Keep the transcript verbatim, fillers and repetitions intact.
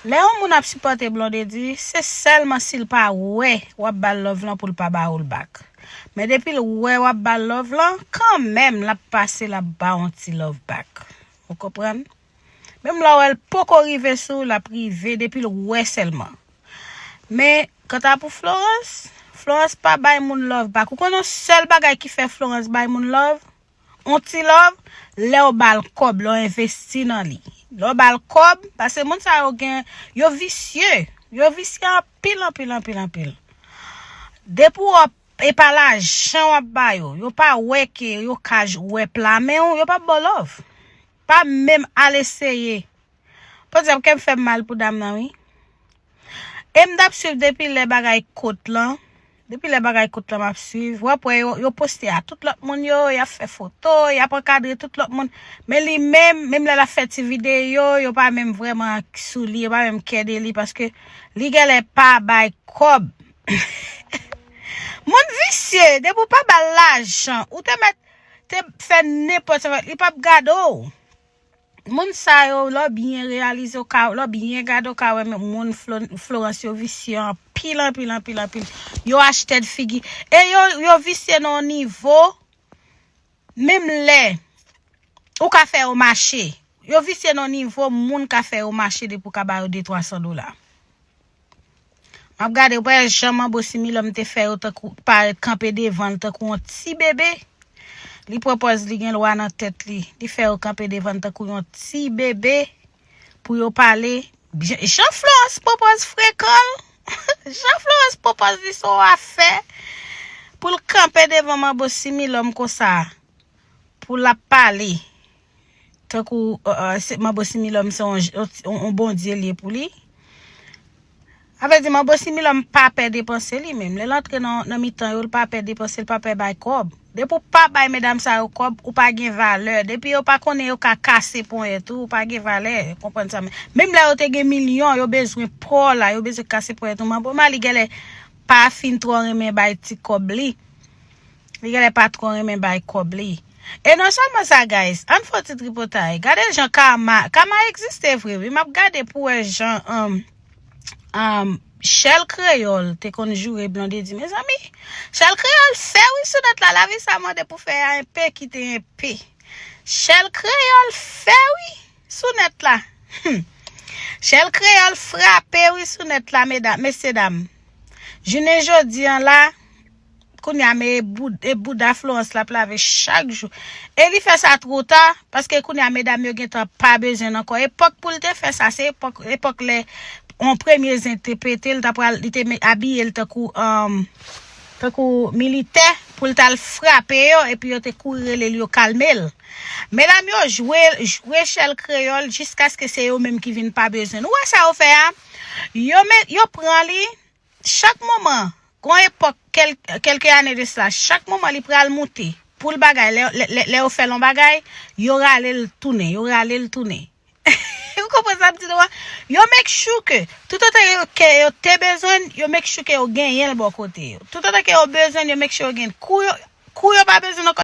Lè yon moun ap sipòte Blondedy, se sèlman si l pa wè w ap ba l love lan pou l pa ba ou l back. Men depi l wè w ap ba l love lan, kanmenm l ap pase, l ap ba w yon ti love back. Ou konprann? Menm lè w wè l poko rive sou ou, l ap rive depi l wè sèlman. Men, kanta pou Florence, Florence pa bay moun love back. Ou konn yon sèl bagay ki fè Florence bay moun love? On ti love, lè w ba l kòb, lè w envesti nan li. Lè w ba l kòb, paske moun sa yo gen, yo visye. Yo visye anpil, anpil, anpil, anpil. Depi w ap, e pa lajan w ap ba yo. Yo pa wè ke yo ka j-, wè pla men w, yo p ap ba w love. Pa menm al eseye. Podyab, kè m fè m mal pou dam nan, wi. E m t ap swiv depi lè bagay kot lan. Depi lè bagay kot lan m ap swiv. W ap wè yo, yo poste a tout lòt moun yo, y ap fè foto, y ap ankadre tout lòt moun. Men li menm, menm lè l ap fè ti videyo, yo pa menm vrèman sou li, yo pa menm kè de li, paske li genlè pa bay kòb. Moun visye, depi w pa ba l lajan, ou te mèt te fè nenpòt sa, li p ap gade w. Moun sa yo, lè w byen reyalize, w ka, lè w byen gade, w ka wè men moun Flo-, Florence yo visye anpil, anpil, anpil, anpil. Yo achte figi. E yo, yo visye nan yon nivo, menm lè ou ka fè yo mache. Yo visye nan yon nivo, moun ka fè yo mache depi w ka ba yo de twa san dola. M ap gade, ou pa wè jan Manbo Similòm te fè yo tankou, parèt kanpe devan l tankou yon ti bebe. Li pran pòz li gen lwa nan tèt li. Li fè yo kanpe devan l tankou yon ti bebe pou yo pale. Jan, jan Florence pran pòz frekan l. Jan Florence pran pòz li se yon afè pou l kanpe devan Manbo Similòm konsa. Pou l ap pale. Tankou, euh, euh, se, Manbo Similòm se yon, yon, yon bondye l ye pou li. Sa vle di, Manbo Similòm pa pè depanse li menm. Lè l antre nan, nan mitan yo, l pa pè depanse, l pa pè bay kòb. Depi w pa bay medam sa yo kòb, ou pa gen valè. Depi yo pa konnen yo ka kase ponyèt ou, ou pa gen valè. Konprann sa, men menm lè yo te gen milyon, yo bezwen pa w la, yo bezwen kase ponyèt ou. Manbo Mali genlè pa fin twò renmen bay ti kòb li. Li genlè pa twò renmen bay kòb li. E non sèlman sa, guys, ann fè yon ti tripotay. Gade jan kama, kama egziste vre, wi. M ap gade pou wè jan, um, um, Chèl Kreyòl te konn joure Blondedy. Mezanmi, Chèl Kreyòl fè wi sou nèt la. Lavi sa mande pou fè a enpe kite enpe. Chèl Kreyòl fè wi sou nèt la. Hmm. Chèl Kreyòl frape wi sou nèt la, medam, mesye dam. Jounen jodi an la, kounye a, men e boud-, e bouda Florence l ap lave chak jou. E li fè sa twò ta, paske kounye a, medam yo gentan pa bezwen l ankò. Epòk pou l te fè sa, se epòk, epòk lè yon premye zen te pete, l ta pral, li te me-, abiye l tankou, um, tankou militè, pou l t al frape yo, epi yo te kouri rele l, yo kalme l. Medam yo jwe, jwe Chèl Kreyòl jiskaske se yo menm ki vin pa bezwen l. Ou wè sa yo fè a? Yo met, yo pran li, chak moman, gon epòk, kèl-, kèlke ane de sila, chak moman li pral moute. Pou l bagay, lè, lè, lè, lè yo fè l yon bagay, yo rale l tounen, yo rale l tounen. Ou konprann sa m di nou an? Yo make sure ke, toutotan yo, ke yo te bezwen l, yo make sure ke yo genyen l bò kote yo. Toutotan ke yo bezwen l, yo make sure yo gen l. Kou yo, kou yo pa bezwen l ankò,